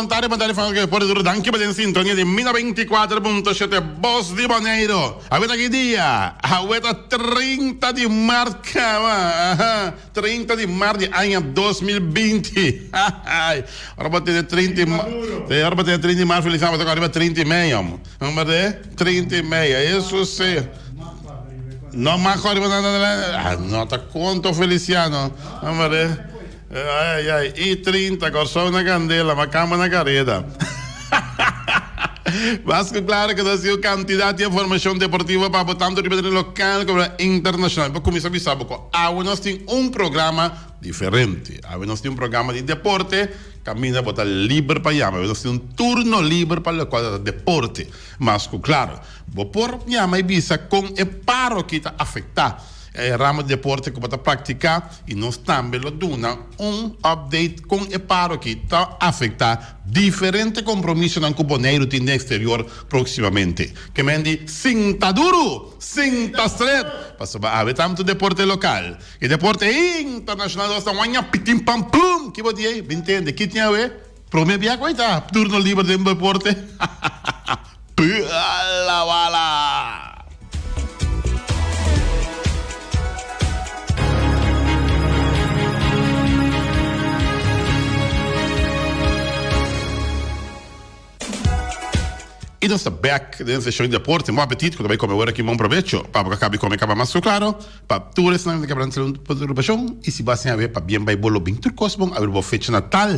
Bon tardi, bon tardi fan por duro. Danki pa den sintonia di mi 94.7 Bos di Boneiru. Awe ta ki dia? Awe ta 30 di mart kaba. Aha, 30 di mart di aña 2020. Ora bo tene 30 di mart, ora bo tene 30 di mart Feliciano bo ta kòrda riba 30 i mei om. Berde? 30 i mei, eso si. No mas kòrda riba nada. No ta konto Feliciano. Berde? Ai ai i 30 Kòrsou na kandela makamba na kareda. Mas ku klaro ku nos tin un kantidat di informashon deportivo pa bo tantu riba tereno lokal komo internashonal. Pa kuminsá bisa bo ku awe nos tin un programa diferente. Awe nos tin un programa di deporte kaminda bo ta liber pa yama. Awe nos tin un turno liber pa lokual ta deporte. Mas ku klaro bo por yama i bisa kon e paro aki ta afektá e ramo di deporte ku bo ta praktiká i nos tambe lo duna un update kon e paro aki ta afektá diferente kompromisonan ku Boneiru tin den eksterior próksimamente. Ke men di sinta duru, sinta stret, pasobra awe tantu deporte lokal i deporte internashonal nos ta waña pitin pam pum! Ki bo di ei? Bin tende ki tin awe? Prome bia ku ei ta turno liber den deporte? Pala wala! I nos ta bek den seshon di deporte. Bon apetit ku ta bai kome ora aki. Bon probecho pa bo ka kabi kome kaba mas ku klaro. Pa tur esnan ku ta kebra nan preokupashon i si bo a siña awe pabien bai bo lo bin tur kos bon awe bo fecha natal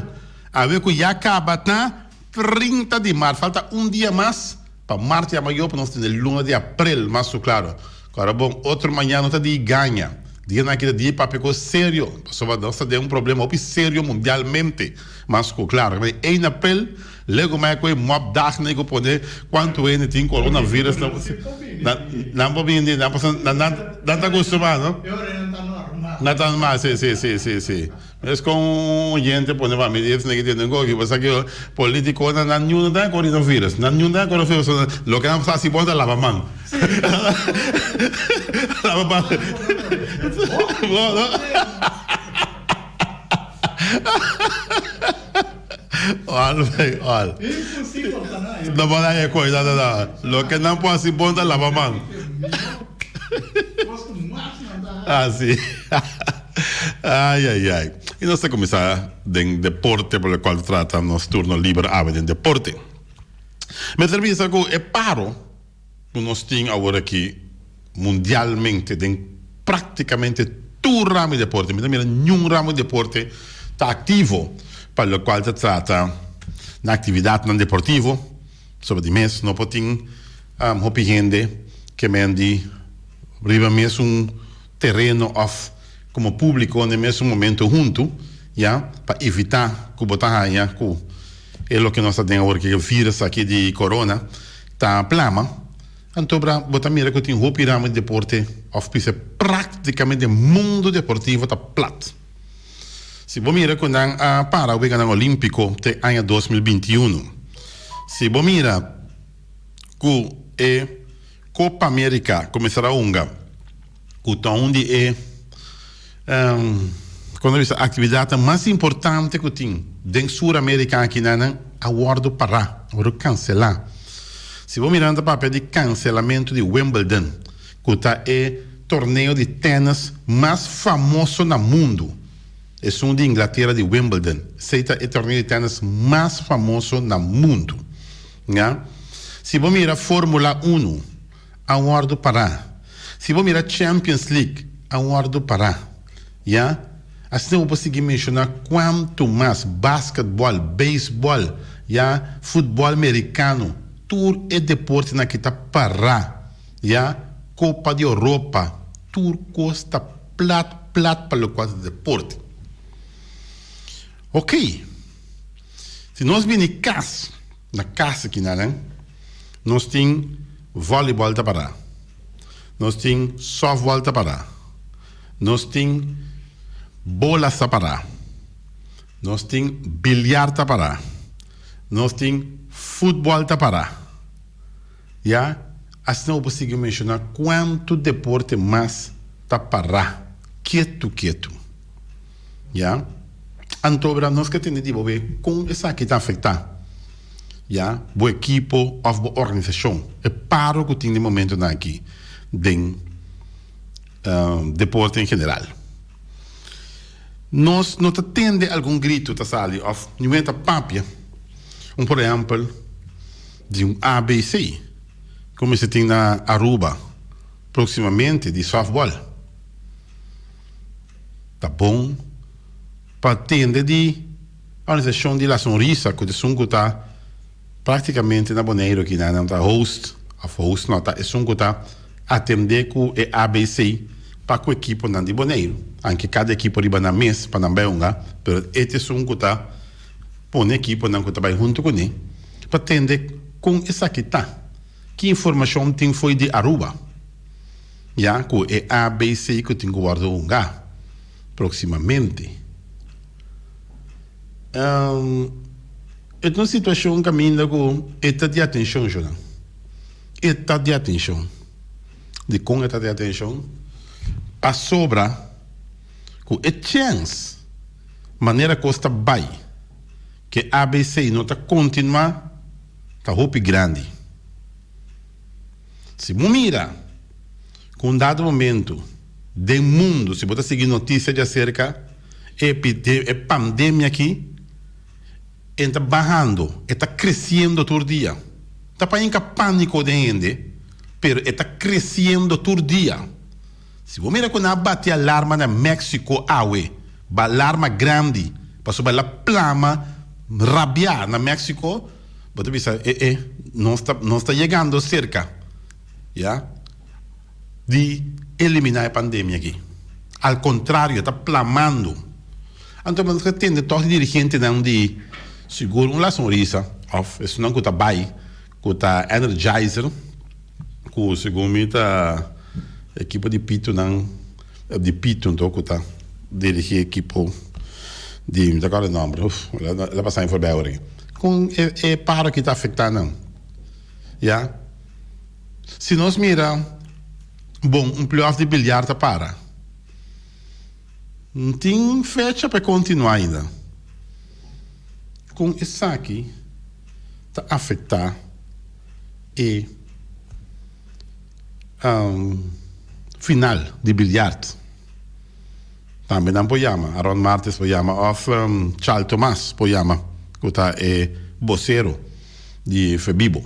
awe ku ya kaba ta 30 di mart falta un dia mas pa mart ya mayo pa nos tene luna di aprel mas ku klaro. Kòrda bon otro mañana no ta di gaña. Dianan aki ta di papia kos serio pasobra nos ta den un problema hopi serio mundialmente mas ku klaro. Ein aprel Lego mai ku e mop dagnan ku pone kuantu hende tin coronavirus na nan por bini nan pasobra nan nan ta kustumá no nan ta normal si si si si si mes kon un oyente pone pa mi di esnan ki tene gogi pasobra ki politikonan nan niun no ta coronavirus nan niun ta coronavirus loke nan sa si bon ta laba man laba man Al, al. No por haña koe, no, no, no. Loke nan por hasi bon ta laba man. Ah, sí. Ai, ai, ai. I nos ta kuminsá den deporte, por lo kual ta trata nos turno liber awe den deporte. Mester bisa ku e paro ku nos tin awor aki mundialmente den práktikamente tur ramo di deporte, mi ta mira niun ramo di deporte ta aktivo pa lokual ta trata na aktividatnan deportivo, pasobra di mes no por tin hopi hende ke men di riba mesun tereno òf komo públiko na e mesun momento huntu ya pa evitá ku bo ta haña ku e loke nos ta den awor ku e virus aki di corona ta plama. Anto bra bo ta mira ku tin hopi ramo di deporte òf bisa práktikamente mundu deportivo ta plat. Si bo mira ku nan a para Weganan Olímpiko te aña 2021. Si bo mira ku e Kopa Amérika kuminsará hunga ku ta un di e kon ta bisa aktividatnan mas importante ku tin den Sur Amerika akinan a wòrdu pará, a wòrdu kanselá. Si bo mira nan ta papia di kanselamentu di Wimbledon ku ta e torneo di tènis mas famoso na mundu, esun di Inglatera di Wimbledon, esei ta e torneo di tènis mas famoso na mundu. Ya. Si bo mira Formula Uno a wòrdu pará. Si bo mira Champions League a wòrdu pará. Ya. Asina bo por sigui menshoná kuantu mas, basketbòl, beisbòl, ya, futbòl merikano, tur e deportenan aki ta pará. Ya. Kopa di Oropa, tur kos ta plat plat pa lokual ta deporte. Okey. Si nos bini kas, na kas aki nan, nos tin volleyball ta pará, nos tin softball ta pará, nos tin bolas ta pará, nos tin biliar ta pará, nos tin futbòl ta pará. Ya, asina bo por sigui menshoná kuantu deporte mas ta pará ketu ketu. Ya. Anto bra nos ke tende di bo be kon esaki ta afektá. ya, bo ekipo òf bo organisashon. E paro ku tin den momentonan aki den deporte en general. Nos no ta tende algun gritu ta sali òf niun ta papia, un por ehèmpel di un ABC ku mester tin na Aruba próksimamente di sòftbòl. Ta bon pa tende di organisashon di La Sonrisa ku ta esun ku ta Práktikamente na Boneiru aki nan ta host, òf host no, ta esun ku ta atendé ku e ABC pa ku ekiponan di Boneiru. Anke kada ekipo riba nan mes pa nan bai hunga, pero e ta esun ku ta pone ekiponan ku ta bai huntu kuné pa tende kon esaki ta, ki informashon tin fo'i di Aruba ya ku e ABC ku tin ku wòrdu hunga próksimamente. E ta un situashon kaminda ku e ta di atenshon, shornan. E ta di atenshon. Dikon e ta di atenshon? Pasobra ku e chèns manera kos ta bai ku e ABC no ta kontinuá ta hopi grandi. Si bo mira ku un dado momento den mundu, si bo ta sigui notisia djaserka e e pandemia aki, e ta bahando, e ta kresiendo tur dia. Ta pa hinka pániko den hende, pero e ta kresiendo tur dia. Si bo mira ku nan a bati alarma na Mexico awe, alarma grandi, pasobra el a plama rabiá na Mexico, bo ta bisa, e e, nos ta nos ta yegando serka, ya, di eliminá e pandemia aki. Al kontrario, e ta plamando. Anto bo ta tende tòg di dirigentenan di sigur un La Sonrisa òf esunnan ku ta bai ku ta Energizer ku segun mi ta ekipo di pitunan di pitu anto ku ta dirigí ekipo di mi ta kòrda e nòmber uf el a pasa mi forbei awor aki kon e paro aki ta afektá nan ya si nos mira bon un playoff di bilyar ta para. N tin fecha pa e kontinuá ainda. Kon esaki ta afektá e final di biljart? Tambe nan por yama, Aron Martes por yama òf Charles Tomas por yama ku ta e bosero di Febibo.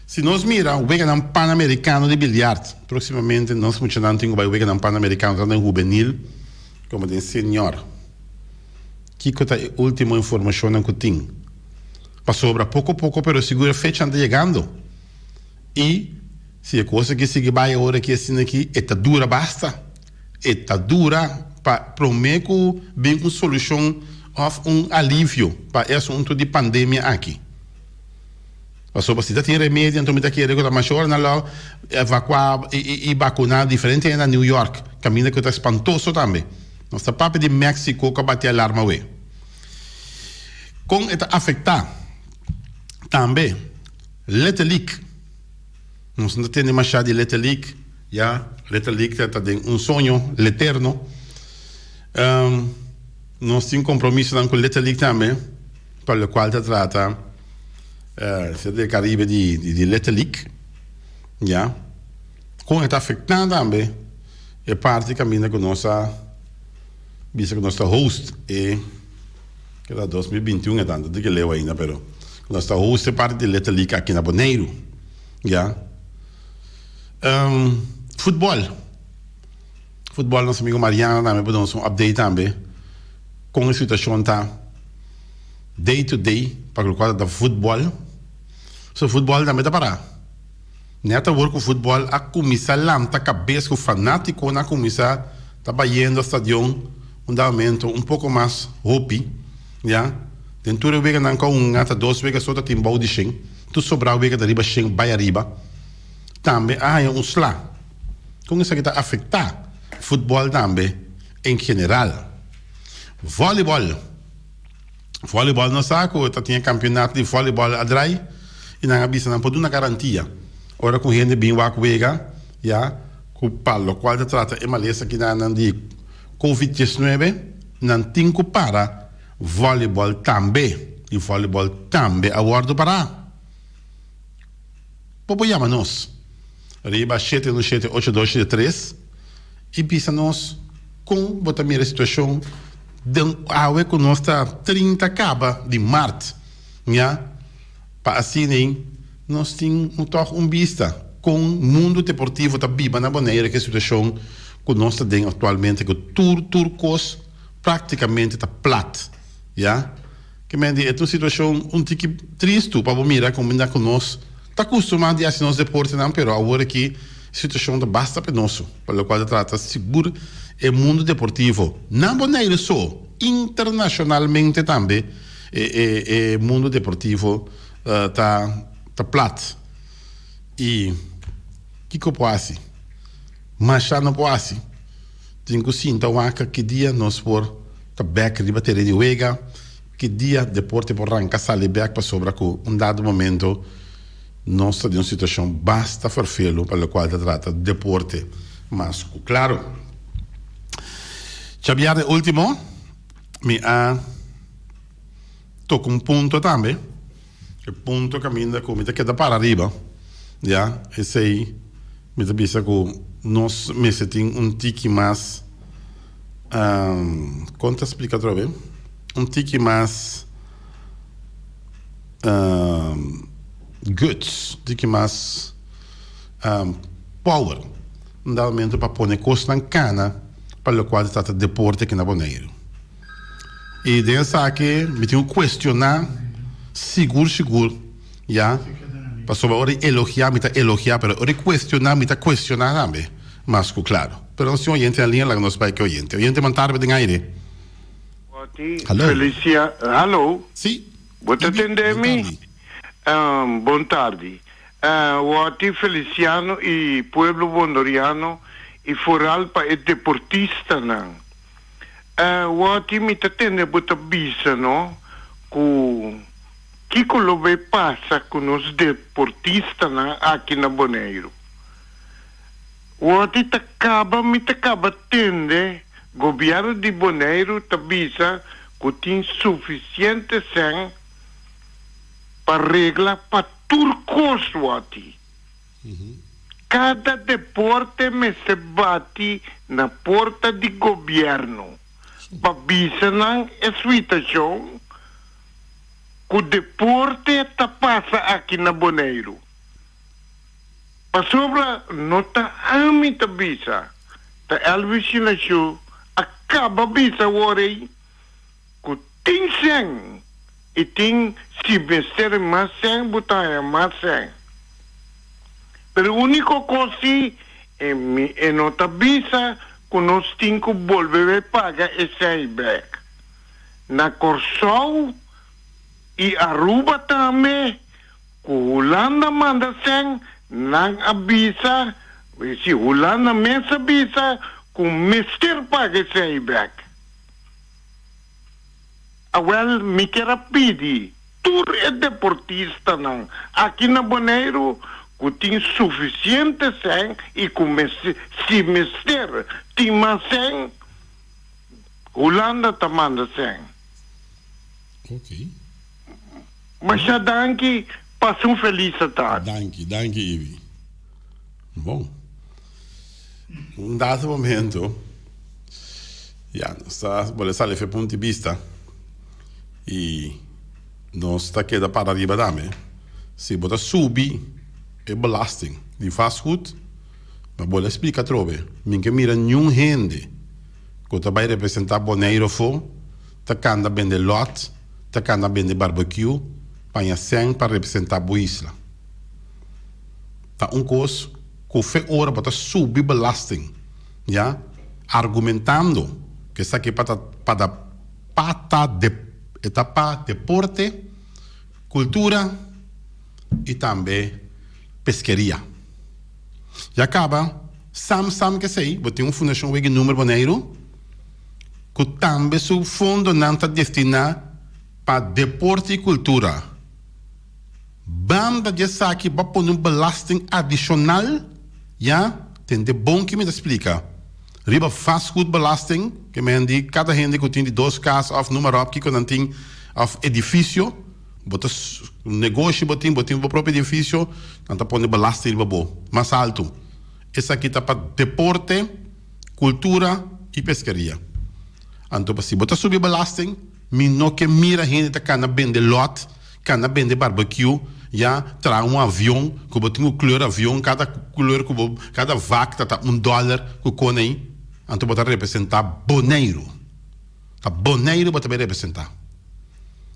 Si nos mira weganan Panamericano di biljart, proximamente nos muchanan tin cu bay weganan Panamericano tanto den hubenil como den senior. Kico ta e ultimo informacionnan cu tin? Pasobra poco poco pero sigur e fechanan ta yegando y si e cos aki sigui bay awor aki asina aki e ta dura basta, e ta dura pa prome cu bin un solucion of un alivio pa e asunto di pandemia aki. Pasobra si ta tin remedio anto mi ta kere ku ta masha ora nan lo evakuá i bakuná diferente hende na New York, kaminda ku ta espantoso tambe. Nos ta papia di Mexico ku a bati alarma awe. Kon e ta afektá tambe Little League? Nos no ta tende masha di Little League, ya Little League ta den un soño leterno. Nos tin kompromisonan ku Little League tambe. Pa locual ta trata Ciudad del Caribe di di Little League ya con e ta afecta tambe e parti caminda cu nos a bisa cu nos ta host e ke ta 2021 e tanto di ke leu ainda pero cu nos ta host e parti di Little League aki na Boneiru ya futbol futbol nos amigo Mariano tambe por duna nos un update tambe con e situacion ta. Day to day pa lokual ta futbòl. So futbòl tambe ta pará. Nèt awor ku futbòl a kuminsá lanta kabes ku fanátikonan a kuminsá ta bayendo stadion un dado momento un poko mas hopi ya. Den tur e weganan ku a hunga ta dos wega so ta tin bou di shen. Tur sobrá wega ta riba shen bai ariba. Tambe a haña un sla. Kon esaki ta afektá futbòl tambe en general? Vòlibòl. Volleyball nos sa cu ta tin e campeonato di volleyball a draai y nan a bisa nan por duna garantia ora cu hende bin wak wega ya cu pa locual ta trata e malesa kinanan di covid 19 nan tin cu para volleyball tambe. di vòlibòl tambe a wòrdu pará. Bo por yama nos riba 717 8273 i bisa nos kon bo ta mira e situashon den awe ku nos ta 30 kaba di mart, ya, pa asina nos tin tòg un bista kon mundu deportivo ta biba na Bonaire ku e situashon ku nos ta den aktualmente ku tur tur kos praktikamente ta plat, ya. Ke men di e ta un situashon un tiki tristu pa bo mira kominda ku nos ta kustumá di hasi nos deportenan pero awor aki e situashon ta basta penoso pa lokual ta trata sigur e mundu deportivo na Boneiru so internashonalmente tambe e e e mundu deportivo ta ta plat i kiko por hasi masha no por hasi. Tin ku sinta wak ki dia nos por ta bek riba tereno di wega, ki dia deporte por ranka sali bek pasobra ku un dado momento nos ta den un situashon basta ferfelu pa lokual ta trata deporte. Mas ku klaro. Djabièrnè ultimo mi a toka un punto tambe, e punto kaminda ku mi ta keda para riba, ya, esei. Mi ta bisa ku nos mester tin un tiki mas, kon ta splika atrobe? Un tiki mas guts, un tiki mas power un dado momento pa pone kosnan kana pa lokual ta trata deporte aki na Boneiru. I den esaki mi tin ku kuestioná sigur sigur. Ya, pasobra ora di elogiá mi ta elogiá, pero ora di kuestioná mi ta kuestioná tambe, mas ku klaro. Pero nos tin oyente na liña, laga nos bai ku e oyente. Oyente man tarde den aire. Watty, Hallo. Felicia, hallo. Sí. Bo ta Ibi, tende bon mi? tardi. Bon tardi. Watty, Feliciano i pueblo Bondoriano i foral pa e deportistanan. Watty, mi ta tende bo ta bisa no ku Kiko lo bay pasa ku nos deportistanan aki na Boneiru? Wòrdi ta kaba mi ta kaba tende gobièrnu di Boneiru ta bisa ku tin sufisiente sèn pa regla pa tur kos wòrdi. Kada deporte mester bati na porta di gobièrnu pa bisa nan e suitashon. Ku deporte ta pasa aki na Boneiru. Pasobra no ta ami ta bisa, ta Elvis Shinashu a kaba bisa awor ei ku tin sèn i tin si mester mas sèn bo ta haña mas sèn. Pero úniko kos si e mi e no ta bisa ku nos tin ku bolbe bai paga e sèn ei bèk. Na Kòrsou i Aruba tambe ku Hulanda manda sèn nan a bisa, si Hulanda mes a bisa ku mester paga e sèn ei bèk. Awèl mi kier a pidi tur e deportistanan aki na Boneiru ku tin sufisiente sèn i ku mester si mester tin mas sèn, Hulanda ta manda sèn. Ok. Masha danki, pasa un felis atardi. Danki, danki Ivi. Bon. Un dado momento, ya, nos ta bolbe sali fe punto di bista y nos ta keda para riba tambe. Si bo ta subi e belasting di vastgoed, mi a bolbe splika atrobe, mi ke mira niun hende. Ku ta bai representá Boneiru afó, ta kanda bende lòt, ta kanda bende barbekiu, paña sèn pa representá bo isla. Ta un kos ku fe ora bo ta subi belasting, ya, argumentando ku esaki pa ta pa ta pa ta de e ta pa deporte, kultura i tambe peskeria. Ya kaba, sam sam kesei, bo tin un Fundashon Wega Number Boneiru ku tambe su fondonan ta destiná pa deporte i kultura. Banda di esaki bo a pone un belasting adishonal, ya, tende bon ki mi ta splika, riba vastgoedbelasting, ke men di kada hende ku tin di dos kas òf numa ròp kiko nan tin. òf edifisio, bo ta negoshi bo tin, bo tin bo propio edifisio, nan ta pone belasting riba bo mas altu. Esaki ta pa deporte, kultura i peskeria. Anto pa si bo ta subi belasting, mi no ke mira hende ta kana bende lòt, kana bende barbecue, ya traha un avion ku bo tin ku kleur avion, kada kleur ku bo, kada vak ta ta un dòler ku kone ei, anto bo ta representá Boneiru. Ta Boneiru bo ta bay representá.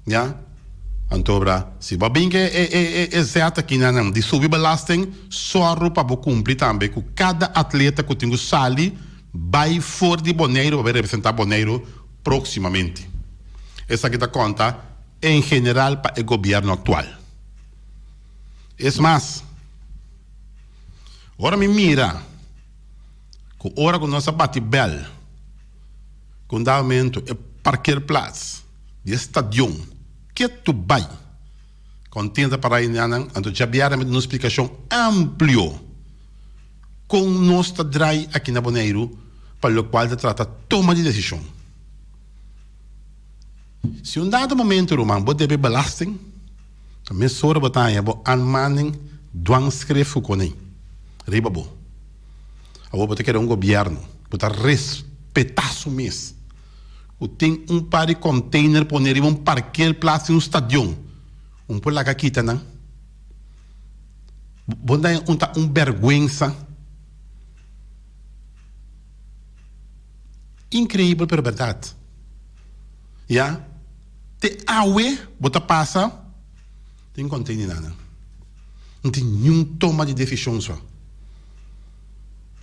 Ya. Anto bra, si bo a bin ke e e e e zet aki na nan di subi belasting, sòru pa bo kumpli tambe ku kada atleta ku tin ku sali bay for di Boneiru pa bay representá Boneiru próksimamente. Esaki ta konta en general pa e gobièrnu aktual. Es mas, ora mi mira ku ora ku nos a bati bèl, Ku un dado momento e parkeerplaats di e stadion ketu bai kontenta pa raineanan, anto djabièrnè mi duna un splikashon amplio kon nos ta drai aki na Boneiru pa lokual ta trata toma di desishon. Si un dado momento ruman bo debe belasting, ta mesora bo ta haña bo aanmaning dwangschrift ku konei riba bo. Awor bo ta kere un gobièrnu ku ta respetá su mes, ku tin un par di kònteiner pone riba un parkeerplaats di un stadion, un por laga kita nan? Bo ta un ta un bèrgwensa. Inkreibel pero bèrdat. Ya, te awe bo ta pasa den kònteinernan. No tin niun toma di desishon so.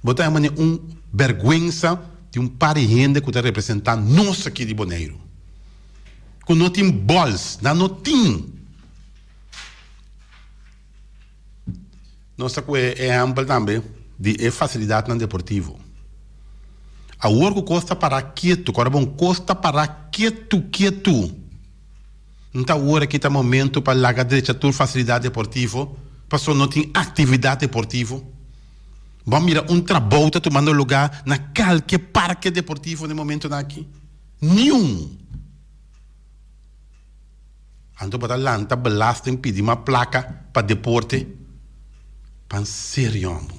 Bo ta mane un bèrgwensa di un par di hende ku ta representá nos aki di Boneiru. Ku no tin bòls, nan no tin. Nos ta ku e ehèmpel tambe di e fasilidatnan deportivo. Awor ku kos ta pará ketu, kòrda bon, kos ta pará ketu ketu. No ta ora ki ta momento pa laga drecha tur facilidad deportivo pasobra no tin actividad deportivo. Bo a mira un trabou ta tumando lugar na kalke parke deportivo na e momentonan aki? Niun! Anto bo ta lanta belasting pidi mas placa pa deporte? Pan serio homber.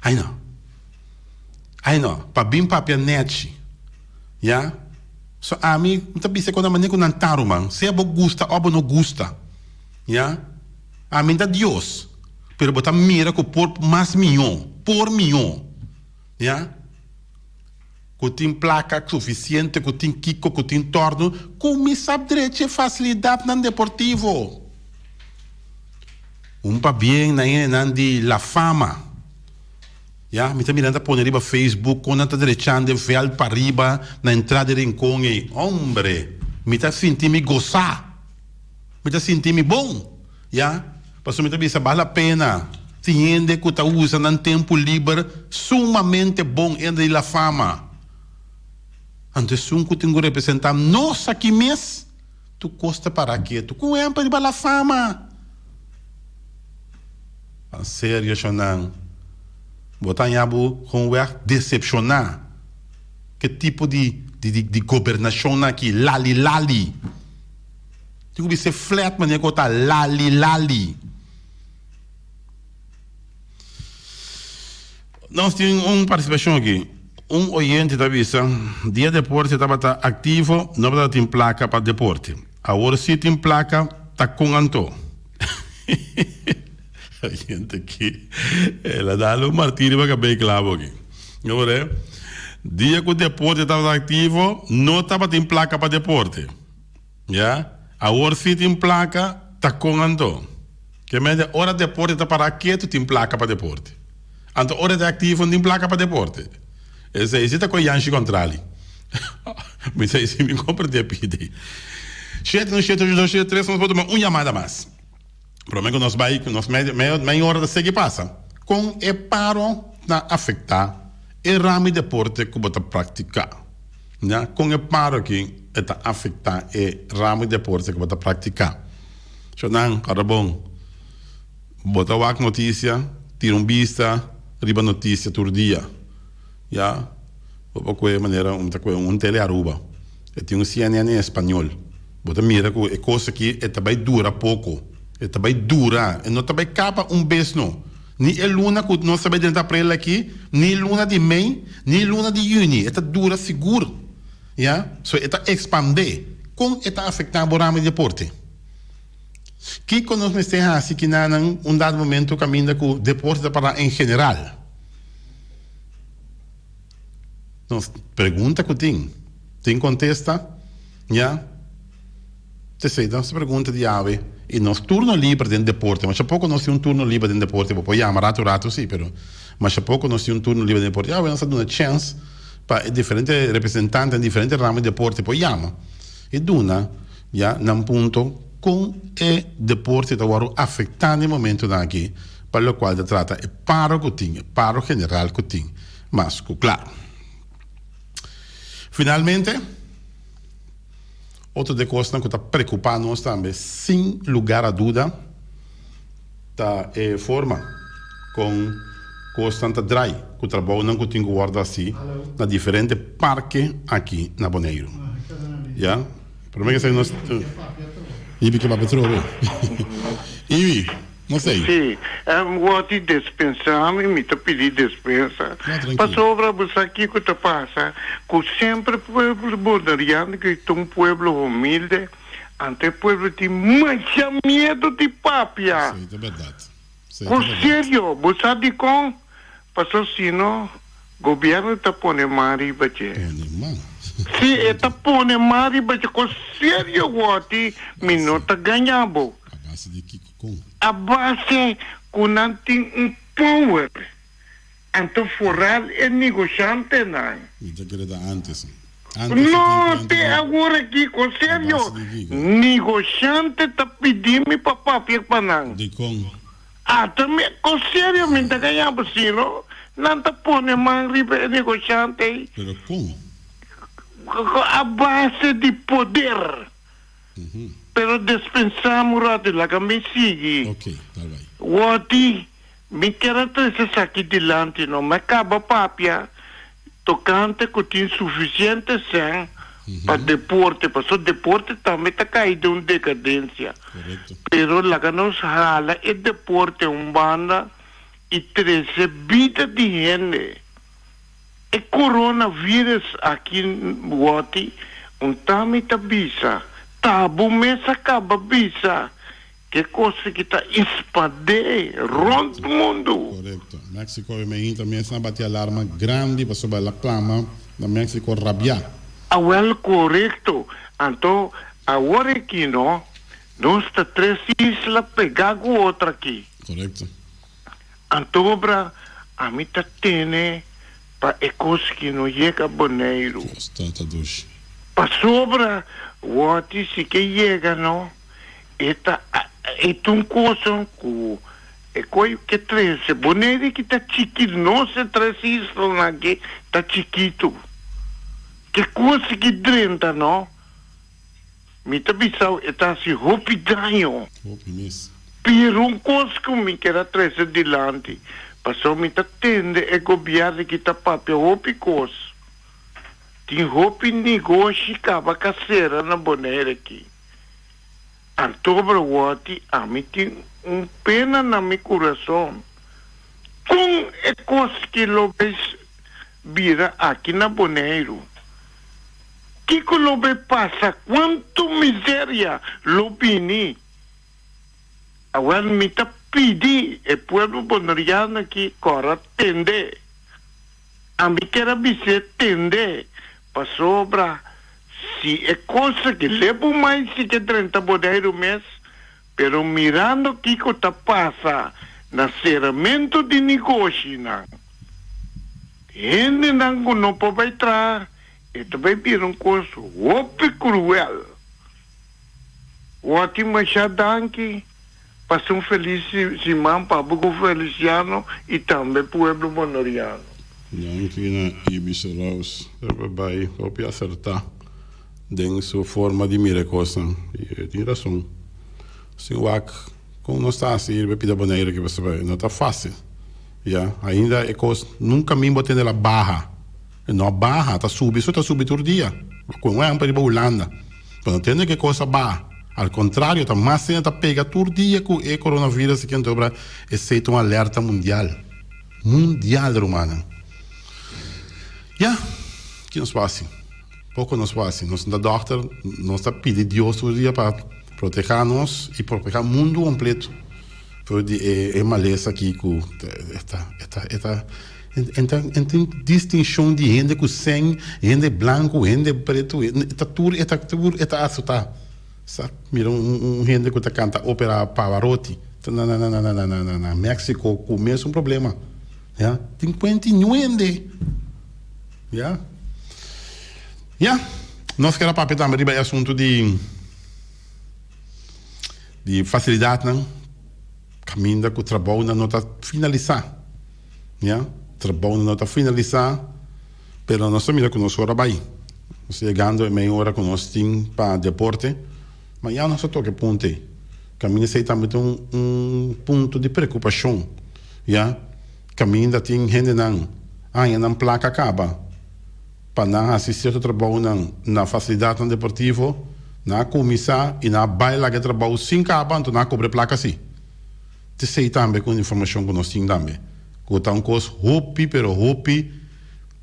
Ay no. Ay no. Pa bin papia nechi. Ya. So ami mi ta bisa ku nan manera ku nan ta ruman, sea bo gusta òf bo no gusta, ya, ami ta Dios, pero bo ta mira ku por mas mihó, por mihó, ya, ku tin plaka sufisiente, ku tin kiko, ku tin tòrnu, kuminsá drecha e fasilidatnan deportivo. Un pabien na hendenan di La Fama. Ya, mi ta mira nan ta pone riba Facebook kon nan ta drechando e veld pariba na entrada di Rincon ei. Hombre, mi ta sinti mi gosá. Mi ta sinti mi bon. Ya, pasobra mi ta bisa bal la pena. Tin hende ku ta usa nan tempu liber sumamente bon hende di la fama. Anto esun ku tin ku representá nos aki mes, tur kos ta para ketu. Ku hemper riba la fama? Ban serio shonnan. Bo ta haña bo gewoonweg decepciona. Ke tipo di di gobernashonnan aki? Lali lali. Tin ku bisa e flat manera ku ta lali lali. Nos tin un partisipashon aki. Un oyente ta bisa, Dia deporte tabata aktivo, no tabata tin plaka pa deporte. Awor si tin plaka, ta kon anto? Oyente aki, el a dal un martirio pa kabei klabo aki. No por e? Dia ku deporte tabata aktivo, no tabatin plaka pa deporte. Ya, awor si tin plaka, ta kon anto? Ke mende ora deporte ta para ketu tin plaka pa deporte. Anto ora ta aktivo no tin plaka pa deporte. Esei si ta koe Yanshi kontrali. Mi sa si mi komprende pidi. Shete un shete ocho dos shete tres nos por tuma un yamada mas. Prome ku nos bai ku nos medio mei ora ta sigui pasa. Kon e paro ta afektá e rami deporte ku bo ta praktiká? Ya, kon e paro aki e ta afektá e ramo di deporte ku bo ta praktiká? Shonnan, kòrda bon, bo ta wak notisia, tira un bista riba notisia tur dia. Ya, bo por kohe manera un ta kohe un Tele Aruba, e tin un CNN en español. Bo ta mira ku e kos aki e ta bai dura poko. E ta bai dura. E no ta bai kaba un bes no. Ni e luna ku nos ta bai drenta aprel aki, ni luna di mei, ni luna di yüni. E ta dura sigur. Ya. So e ta ekspandé. Kon e ta afektá bo ramo di deporte? Kiko nos mester hasi kinanan un dado momento kaminda ku deporte ta pará en general? Nos pregunta ku tin, tin kontesta? Ya. T'esei ta nos pregunta di awe. I nos turno liber den deporte, masha poko nos tin un turno liber den deporte, bo por yama ratu ratu si, pero masha poko nos tin un turno liber den deporte. Awe nos a duna chèns pa e diferente representantenan di diferente ramo di deporte por yama i duna ya nan punto kon e deporte ta wòrdu afektá den e momentunan aki pa lokual ta trata e paro ku tin, e paro general ku tin mas ku kla. Finalmente, otro di e kosnan ku ta preokupá nos tambe sin lugar a duda ta e forma kon kosnan ta drai ku trabounan ku tin ku wòrdu hasi na diferente parke aki na Boneiru. Ya, promé ke esei nos Ibi ke papia trobe. Ibi. No sei. Sí, wou di despensá mi, mi ta pidi despensa. No, tranquilo. Pasobra bo sa kiko ta pasa, ku semper pueblo boneriano ku ta un pueblo humilde, anto e pueblo tin masha miedu di papia. Esei ta bèrdat. Esei ta Ku bèrdat. serio, bo sa dikon? Paso sino gobierno ta pone man riba dje. Pone man. Sí, e ta pone man riba dje. Ku serio wou di mi no ta gaña bo. A base di kiko? Kon? A base ku nan tin un power, anto foral e negoshantenan. Mi ta kere ta antes. Antes No, te awor aki, con serio, negoshante ta pidi mi pa papia pa nan. Dikon? Ata mi, con serio mi ta gaña bo, sino nan ta pone man riba e negoshante ei. Pero kon? A base di poder. Pero despensá un rato, laga mi sigui. Ok, tal bai. Wòti, mi kier a trese esaki dilanti no. Mi a kaba papia tokante ku tin sufisiente sèn pa deporte, pasobra deporte tambe ta kai den un dekadensia. Korekto. Pero laga nos hala e deporte un banda i trese bida di hende. E coronavirus aki wòti un tami ta bisa, ta bo mes a caba bisa ke cos aki ta espandé rond mundu. Correcto. Mexico e meinta mes a bati alarma grandi pasobra el a plama na Mexico rabiá. Awel corecto. Anto awor aki no, nos ta tres isla pegá cu otro aki. Correcto. Antobra ami ta tene pa e kos ki no yega Boneiru. Dios tata dushi. Pasobra wòti si ke yega no, e ta e ta un koson ku e koi ke trese Boneiru ki ta chikito, nos e tres islanan aki ta chikitu. Ke kos ki drenta no, Mi ta bisao e ta hasi hopi daño. Hopi mes. Pero un kos ku mi kier a trese dilanti, pasobra mi ta tende e gobièrnu ki ta papia hopi kos. Tin hopi negoshi kaba ka sera na Bonaire aki. Antobra wòti ami tin un pena na mi kurason. Kon e kos ki lo bai bira aki na Boneiru? Kiko lo bay pasa? Cuanto miseria lo bini? Awel mi ta pidi e pueblo boneriano aki cora tende. Ami kier a bis'é tende, pasobra si e cos aki lebu mai si ke drenta Boneiru mes, pero mirando kiko ta pasa na ceramento di negoshinan, hendenan cu no por bay traha, E ta bai bira un kos hopi kruel. Wòti masha danki. Pasa un felis siman pa bo ku Feliciano i tambe pueblo Boneriano. Danki na Ibis Roos. E bai hopi asertá den su forma di mira e kosnan. I e tin rason. Sin wak kon nos ta hasi riba e pida Bonaire aki pasobra no ta fásil. Ya, ainda e kos nunka mi bo tende la baha. E no a baha, ta subi, so ta subi tur dia. Ku un ehempel riba Hulanda. Bo no tende ke kos a baha. Al kontrario, ta mas hende ta pega tur dia ku e coronavirus aki anto obra esei ta un alerta mundial. Mundial, rumannan. Ya, ki nos por hasi? Poko nos por hasi. Nos no ta dòkter, nos ta pidi Dios tur dia pa protehá nos i protehá mundu kompleto for di e malesa aki ku ta ta ta e tin distinshon di hende ku sèn, hende blanku, hende pretu, e ta tur e ta tur e ta asotá. Sa mira un hende ku ta kanta opera Pavarotti na na na na na Mexico ku mesun problema ya tin kuenti nuende. Ya. Ya. Nos kier a papia tambe riba e asuntu di di facilidadnan caminda cu trabounan no ta finalisa. Ya. Trabounan no ta finalisa, pero nos ta mira cu nos ora bay. Nos ta yegando e mei ora cu nos tin pa deporte, ma ya nos ta toca e punto ey. Caminda esey tambe ta un un punto di preocupacion. Ya. Kaminda tin hendenan haña nan plaka kaba pa nan hasi sierto trabounan na fasilidatnan deportivo, nan a kuminsá i nan a bai laga e trabou sin kaba, anto nan a kobra e plaka si. T'esei tambe ku informashon ku nos tin tambe, ku ta un kos hopi pero hopi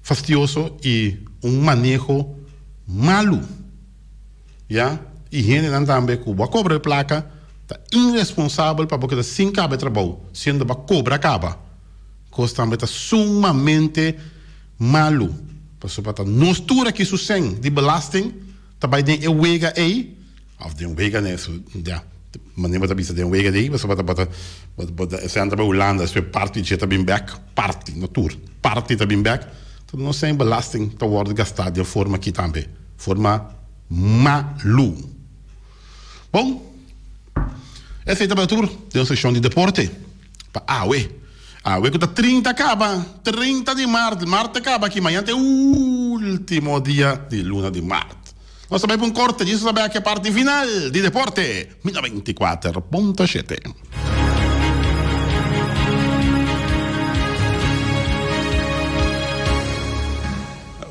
fastioso i un maneho malu. Ya, i hendenan tambe ku bo a kobra e plaka ta iresponsabel pa bo keda sin kaba e trabou, siendo bo a kobra kaba. Kos tambe ta sumamente malu, pasobra ta nos tur aki su sèn di belasting ta bai den e wega ei, òf den wega ne, su, ya, manera bo ta bisa den wega ei, pasobra bo ta, bo ta, e sèn ta bai Hulanda, despues parti dje ta bin bèk, parti, no tur, parti ta bin bèk, ta nos sèn belasting ta wòrdu gastá den forma aki tambe. Forma malu. Bon, esei tabata tur den nos sekshon di deporte pa awe. Awe ku ta 30 kaba, 30 di mart, mart ta kaba aki, mañana ta e ultimo dia di luna di mart. Nos ta bai pa un korte, djis nos ta bai aki e parti final di deporte, mi 94.7.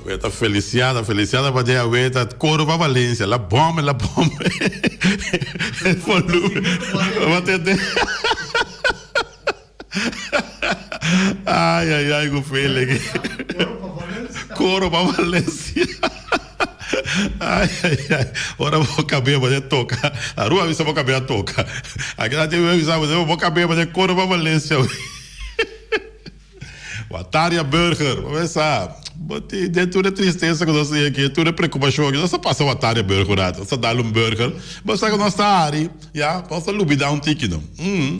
Aweta Feliciana, Feliciana pa dje aweta coro pa Valencia, la bombe, la bombe. E volumen. Wat e de. Ay, ay, ay, ku feeling. Coro pa Valencia. Ay, ay, ay. Ora bo cabia bo de toca. Aruba bisa bo cabia toca. Aki na TV bisa bo cabia bo de coro pa Valencia. Wataria Burger, bo mesa, bo tin den tur e tristesa ku nos tin aki, tur e preokupashon aki, nos ta pasa Wataria Burger un rato, nos ta dal un burger, bo sa ku nos ta hari, ya, nos ta lubida un tiki no.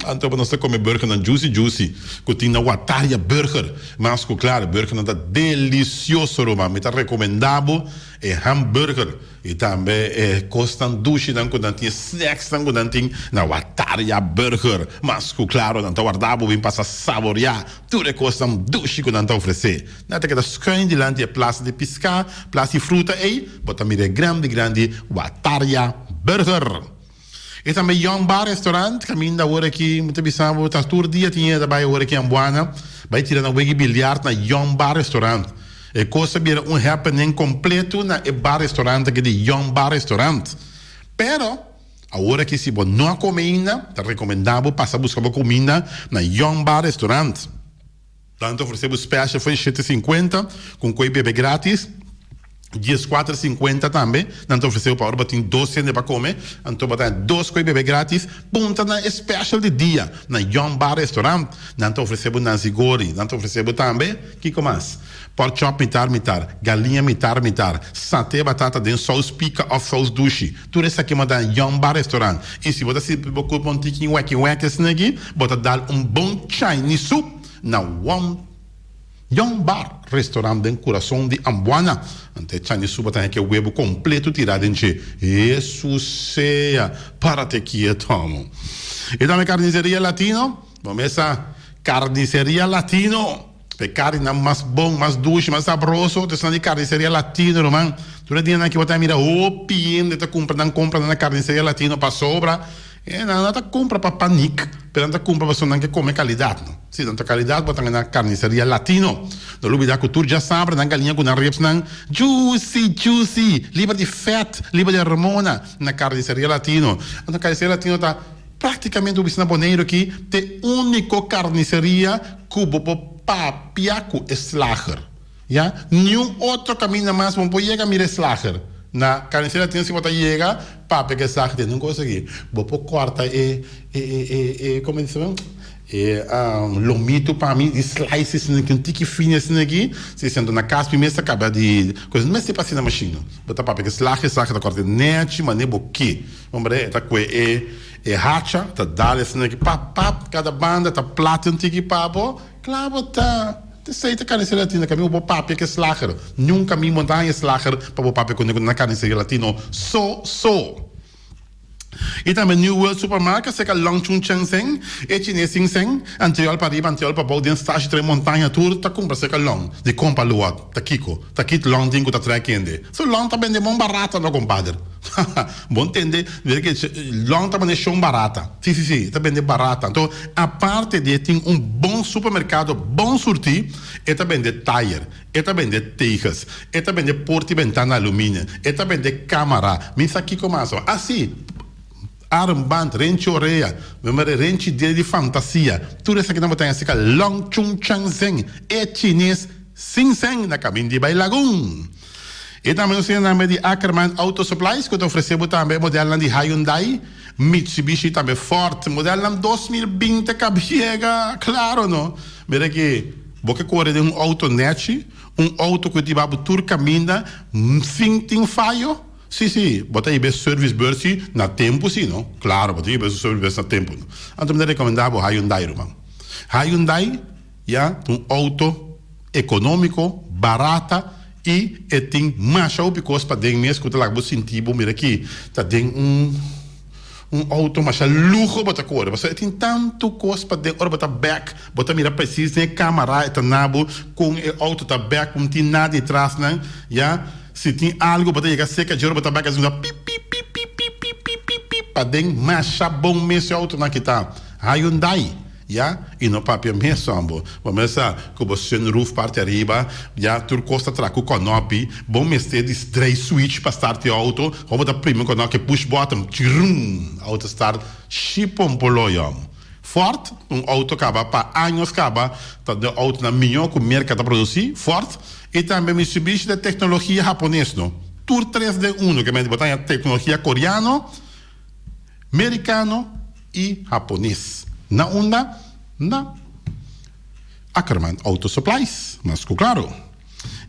Anto nos ta kome burgernan juicy juicy ku tin na Wataria Burger, mas ku klaro burgernan ta delisioso ruman, mi ta rekomenda bo e hamburger. I tambe e kosnan dushinan ku nan tin, e snacksnan ku nan tin na Wataria Burger. Mas ku klaro nan ta warda bo bin pasa saboriá tur e kosnan dushi ku nan ta ofresé. Nan ta keda skùin dilanti e plasa di piská, plasa di fruta ei, bo ta mira e grandi grandi Wataria Burger. I tambe Young Bar Restaurant, kaminda awor aki mi ta bisa bo ta tur dia tin hende ta bai awor aki Ambuana bai tira nan wega di biliard na Young Bar Restaurant. E kos a bira un happening kompleto na e bar restaurant aki di Young Bar Restaurant. Pero, awor aki si bo no a kome ainda, ta rekomendá bo pasa buska bo kuminda na Young Bar Restaurant. Nan ta ofresé bo special for di shete sinkuenta ku un koe bebe gratis. Dieskuater sinkuenta tambe nan ta ofresé bo pa ora bo tin dos hende pa kome, anto bo ta haña dos koe bebe gratis. Punta na e special di dia na Young Bar Restaurant. Nan ta ofresé bo nasi gori, nan ta ofresé bo tambe, kiko mas? Pork chop mitar mitar, galiña mitar mitar, saté batata den sous pika òf sous dushi. Tur esaki bo ta haña Young Bar Restaurant. I si bo ta sinti bo kurpa un tiki wèki wèki asina aki, bo ta dal un bon Chinese soup na Won Young Bar Restaurant den kurason di Ambuana. Anto e Chinese soup bo ta haña ke webu kompleto tirá den dje. Hesus sea! Párate kieto, amo. I tambe Carniceria Latino. Bo mesa Carniceria Latino. E carninan mas bon, mas dushi, mas sabroso ta esnan di Carniceria Latino, ruman. Tur e dianan aki bo ta mira hopi hende ta cumpra nan compranan na Carniceria Latino pasobra. E nan no ta kumpra pa panik, pero nan ta kumpra pasobra nan ke kome kalidat. No. Si, nan ta kalidat bo ta na Carniceria Latino. No lubida ku tur djasabra nan galiña ku nan ribsnan juicy, juicy, liber di fèt, liber di hormona na Carniceria Latino. Anto Carniceria Latino ta praktikamente bo bisa na Boneiru aki t'e úniko carniceria ku bo por papia ku e slager. Ya, niun otro kaminda mas bo no por yega mira e slager. Na Carniceria Latino si bo ta yega papia ku e slager tene un kos aki. Bo por kòrta e e e e komo e dice e lomito pa mi di slice esaki un tiki fini esaki aki. Si sento na kas mi mes ta kaba di kos no mester pasa na mashin no. Bo ta papia ku e slager, e slager ta kòrta nèchi manera bo ke. Hombre e ta kue e e hacha ta dal esaki aki pap pap kada banda ta plati un tiki pa bo kla bo ta. Esei ta Carniceria Latino kaminda bo por papia ku e slager. Niun kaminda bo no ta haña e slager pa bo papia kuné na Carniceria Latino so so. I tambe New World Supermarket serka Long Chun Cheng Seng, e chines sin seng, anterior pa riba anterior pa bou den stashi tres montaña tur ta kumpra serka Long. Di kompa luat ta kiko? Ta kit Long tin ku ta trae kende? So Long ta bende bon barata no kompader. Bo ntende? Mira ke Long ta bende shon barata. Si si si, e ta bende barata. Anto aparte di e tin un bon supermerkado bon surtí, e ta bende tayer, e ta bende tegels, e ta bende porta i bentana aluminio, e ta bende kamara, mi sa kiko mas. Ah si, armband, renchi orea, renchi dede di fantasia, tur esakinan bo ta haña serka Long Chung Chang Zeng, e chines sin sèn na kamin di bai Lagun. E tambe nos tin e nomber di Ackerman Auto Supplies ku ta ofresé bo tambe e modelnan di Hyundai, Mitsubishi i tambe Ford. Modelnan 2020 kab yega, klaro no. Mira ki bo ke kore den un outo nèchi, un outo ku ta hiba bo tur kaminda sin tin fayo. Sí, sí, bo ta hiba e service bus si na tempu si no. Klaro, bo ta hiba e service bus na tempu no. Anto mi ta rekomendá bo Hyundai ruman. Hyundai ya ta un outo ekonómiko, barata i e tin masha hopi kos paden mes ku ta laga bo sinti bo mira ki ta den un un outo masha luho bo ta kore pasobra e tin tantu kos paden ora bo ta bèk bo ta mira presis den e kamara e ta na bo kon e outo ta bèk ku no tin nada di trasnan ya si tin algu bo ta yega seka dje ora bo ta bèk asina pip pip pip pip pip pip pip pip pip paden masha bon mes e outonan ki ta Hyundai. Ya, i no papia mes hombo. Bo mester sa ku bo sunroof parti ariba, ya tur kos ta traha ku kònòpi, bo mester di drai switch pa start e outo, bo ta primi kònòpi ke push button, tjrrun, outo start, shipompolo yom. Ford, un outo kaba pa años kaba ta de outonan mihó ku Merka ta produsí, Ford, i tambe Mitsubishi ta teknologia hapones no. Tur tres den uno, ke mester bo ta haña teknologia koreano, merikano i hapones. Na unda? Na Ackerman Auto Supplies, mas ku klaro.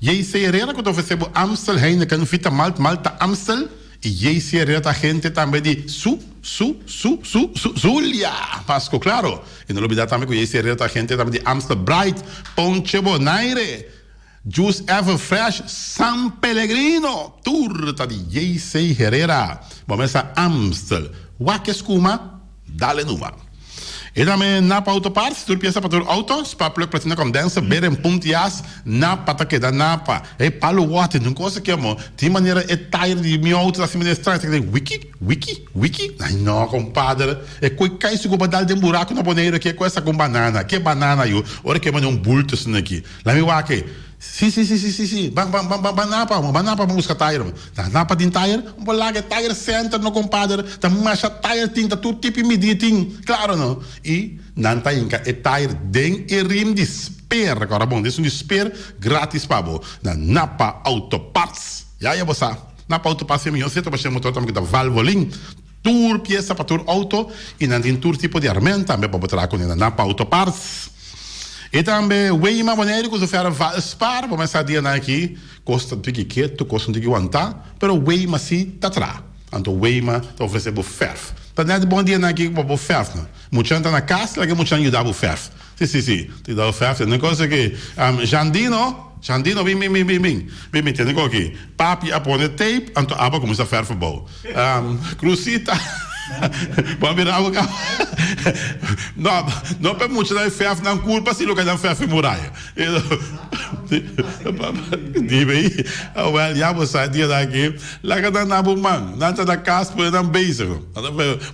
JC Herrera ku ta ofresé bo Amstel, Heineken, Vita Malt, Malta Amstel i JC Herrera ta agente tambe di Su, Su, Su, Su, Su, Zulia, mas ku klaro. I no lubidá tambe ku JC Herrera ta agente tambe di Amstel Bright, Ponche Bonaire. Juice Ever Fresh San Pellegrino tur ta di JC Herrera. Bo mester Amstel. Wak e skuma, dale numa. E tambe Napa Auto Parts, tur piesa pa tur auto, spark plug, platina condenser, beren, punt jas, Napa ta keda Napa. E palo water, nun cosa ke mo. Tin manera e tire di mi auto ta hasi manera straño, ta keda wiki, wiki, wiki. Ay no, compadre. E koe kai sigur pa dal den buraco na Boneiru aki, e koe sa con banana. Ke banana yu? Ora ke manda un bulto asina aki. Lami wak e. Si, si, si, si, si, si. Ban, ban, ban, ban, ban Napa, ban Napa ban buska tire. Na Napa tin tire? Un por laga e tire center no compadre. Ta masha tire tin, ta tur tipo y midi tin. Claro no. Y nan ta hinca e tire den e rim di sper. Recorda bon, esun di sper gratis pa bo. Na Napa Auto Parts. Ya ya bo sa. Napa Auto Parts e miho sitio pa share motor tambe cu ta Valvoline. Tur pieza pa tur auto y nan tin tur tipo di arment tambe pa bo traha cune na Napa Auto Parts. Y tambe Weima Boneiru cu su fera Valspar, bo mester sa dianan aki cos ta tiki ketu, cos no tiki wanta, pero Weima si ta traha. Anto Weima ta ofrece bo ferf. Ta net bon dianan aki pa bo ferf nan. Muchanan ta na cas, laga e muchanan yuda bo ferf. Si, si, si. Ta yuda bo ferf. Tene cos aki. Jandino, Jandino, bin, bin, bin, bin, bin. Bin, bin, tene cos aki. Papi a pone tape, anto abo a cuminsa ferf abou. Crusita, bo a mira bo caba. No, no pa e muchanan e ferf nan culpa, sino cu nan ferf e muraya. Di Awel, ya bo sa dia aki, laga nan na bo man. Nan ta na kas pone nan bezig.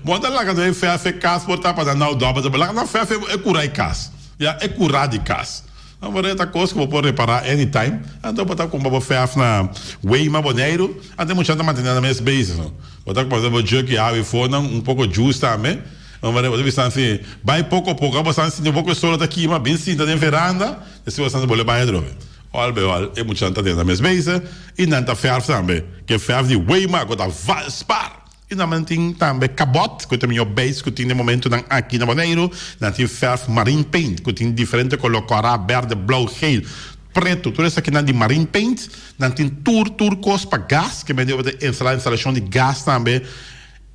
Bo ta laga nan e verf e kas por ta pa nan nou dòbel, laga nan verf e kura e kas. Ya, e kura di kas. Nan por ta kos ku bo por repará anytime. Anto bo ta kumpra bo verf na Weima Boneiru. Anto e muchanan ta mantené nan mes bezig. Bo ta kumpra bo jug di awa i for nan, un poko juice tambe. Nan bo ta bisa nan si, bai poko poko. Ora bo sa sinti un poko e solo ta kima, bin sinta den veranda. Despues bo sa bolbe bai atrobe. Ol be ol, e muchanan ta den nan mes bezig i nan ta verf tambe. Ke verf di Weima ku ta Valspar. I nan tin tambe kabòt ku ta mihó beis ku tin den momentunan aki na Boneiru. Nan tin fèrf marine paint ku tin diferente koló, kòrá, bèrdè, blou, geel, pretu. Tur esakinan di marine paint. Nan tin tur tur kos pa gas, ke mende ta instalá instalashon di gas tambe.